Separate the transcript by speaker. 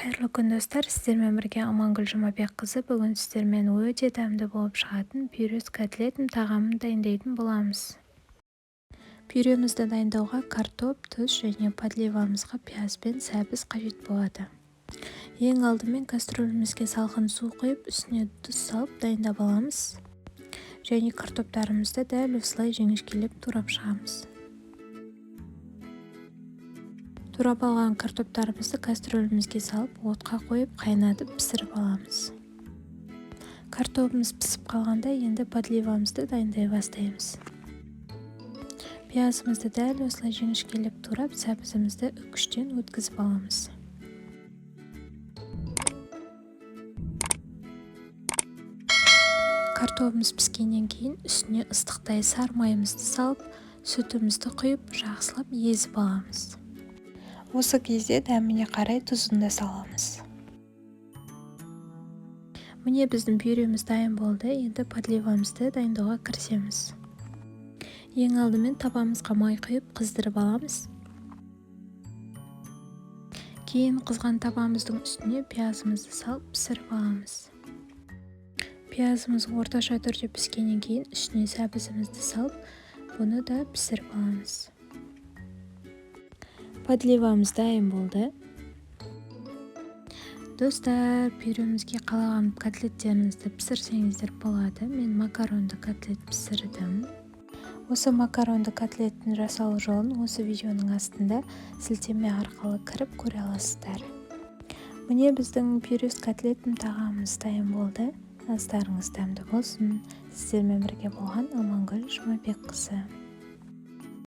Speaker 1: Қайырлы күн, достар! Сіздермен бірге Амангүл Жұмабекқызы. Бүгін сіздермен өте дәмді болып шығатын пюре с котлетом тағамын дайындайтын боламыз. Пюремізді дайындауға картоп, тұз және подливамызға пияз бен сәбіз қажет болады. Ең алдымен кастрюлімізге салқын су құйып, үстіне тұз салып дайындап аламыз және картоптарымызды дәл осылай жіңішкелеп турап шығамыз. Турап алған картоптарымызды кастрюлімізге салып, отқа қойып, қайнатып, пісіріп аламыз. Картобымыз пісіп қалғанда, енді подливамызды дайындай бастаймыз. Пиязымызды дәл осылай жіңішкелеп турап, сәбізімізді үккіштен өткізіп аламыз. Картобымыз піскеннен кейін үстіне ыстықтай сары майымызды салып, сүтімізді құйып, жақсылап езіп аламыз. Осы кезде дәміне қарай тұзын да саламыз. Міне, біздің пюреміз дайын болды. Енді подливамызды дайындауға кірісеміз. Ең алдымен табамызға май құйып, қыздырып аламыз. Кейін қызған табамыздың үстіне пиязымызды салып, пісіріп аламыз. Пиязымыз орташа түрде піскеннен кейін үстіне сәбізімізді салып, бұны да пісіріп аламыз. Подливамыз дайын болды. Достар, пюремізге қалаған котлеттеріңізді пісірсеңіздер болады. Мен макаронды котлет пісірдім. Осы макаронды котлеттің жасалу жолын осы видеоның астында сілтеме арқылы кіріп көре аласыздар. Міне, біздің пюре с котлетом тағамымыз дайын болды. Астарыңыз дәмді болсын! Сіздермен бірге болған Амангүл Жұмабекқызы.